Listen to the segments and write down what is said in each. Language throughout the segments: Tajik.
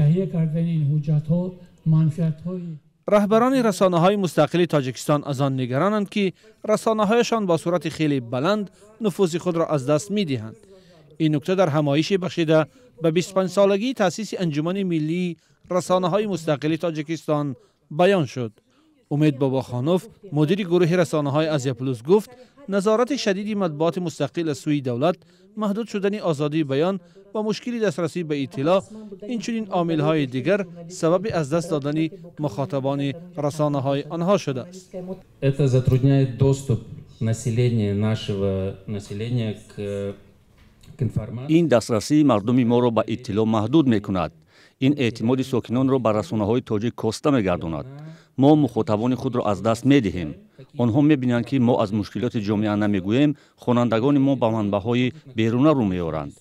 Таҳия кардани ин ҳуҷҷатҳо манфиатҳои Раҳбарони расонаҳои мустақили Тоҷикистон аз он нигаронанд, ки расонаҳояшон бо суръати хеле баланд нуфузи худро аз даст медиҳанд. Ин нукта дар ҳамоише бахшида ба 25-солагии таъсиси Анҷумани миллии расонаҳои мустақили Тоҷикистон баён шуд. Умед Бобохонов, мудири гурӯҳи расонаҳои Азия Плюс, гуфт, назорати шадиди матбуоти мустақил аз сӯи давлат, маҳдуд шудани озодии баён ва мушкили дастрасӣ ба иттилоъ, инчунин омилҳои дигар сабаби аз даст додани мухотабони расонаҳои онҳо шудааст. Это затрудняет доступ населения, нашего населения к информации. Ин дастрасии мардуми моро ба иттилоъ маҳдуд мекунад. Ин эътимоди сокинонро ба расонаҳои тоҷик коста мегардонад. Мо мухотабони худро аз даст медиҳем. Онҳо мебинанд, ки мо аз мушкилоти ҷомеа намегӯем. Хонандагони мо ба манбаъҳои беруна рӯ меоранд.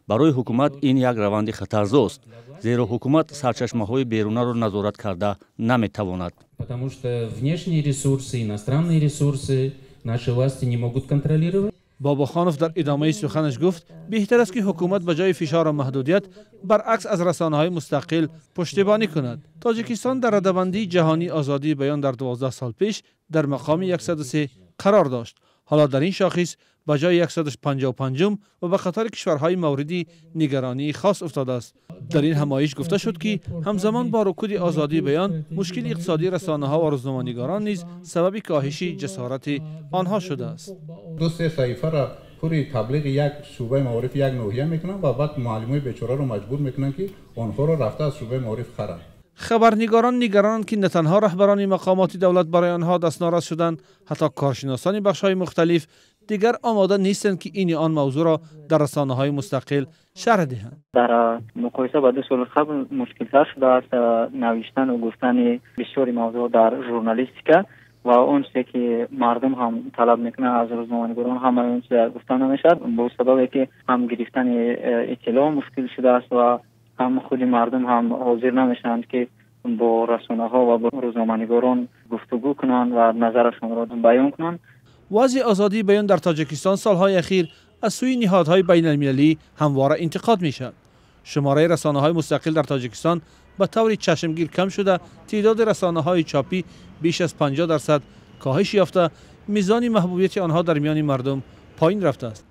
Барои ҳукумат ин як раванди хатарзост, зеро ҳукумат сарчашмаҳои берунаро назорат карда наметавонад. Потому что внешние ресурсы, иностранные ресурсы наши власти не могут контролировать. Бобохонов дар идомаи суханаш гуфт, беҳтар аст, ки ҳукумат ба ҷои фишору маҳдудият, баръакс, аз расонаҳои мустақил пуштибонӣ кунад. Тоҷикистон дар радабандии ҷаҳонии озодии баён дар 12 сол пеш дар мақоми 103 қарор дошт. Ҳоло дар ин шохис ба ҷои 155 ва ба қатори кишварҳои мавриди нигаронии хос уфтодааст. Дар ин ҳамоиш гуфта шуд, ки ҳамзамон бо рукуди озодии баён, мушкили иқтисодии расонаҳо ва рӯзноманигорон низ сабаби коҳиши ҷасорати онҳо шудааст. Ду се саҳифаро пури таблиғи як шӯъбаи маорифи як ноҳия мекунанд ва баъд муаллимои бечораро маҷбур мекунанд, ки онҳоро рафта аз шӯъбаи маориф харанд. Хабарнигорон нигаронанд, ки на танҳо раҳбарони мақомоти давлат барои онҳо дастнорас шуданд, ҳатто коршиносони бахшҳои мухталиф дигар омода нестанд, ки ин ё он мавзӯъро дар расонаҳои мустақил шарҳ диҳанд. Дар муқоиса ба 2 соли қабл мушкилтар шудааст навиштану гуфтани бисёри мавзӯъ дар журналистика ва он чизе, ки мардум ҳам талаб мекунанд аз рӯзноманигорон, ҳамаи он чиза гуфта намешавад, бо сабабе ки ҳам гирифтани иттилоъ мушкил шудааст ва ҳам худи мардум ҳам ҳозир намешаванд, ки бо расонаҳо ва бо рӯзноманигорон гуфтугӯ кунанд ва назарашонро баён кунанд. Вазъи озодии баён дар Тоҷикистон солҳои ахир аз сӯи ниҳодҳои байналмилалӣ ҳамвора интиқод мешавад. Шумораи расонаҳои мустақил дар Тоҷикистон ба таври чашмгир кам шуда, теъдоди расонаҳои чопӣ беш аз 50% коҳиш ёфта, мизони маҳбубияти онҳо дар миёни мардум поин рафтааст.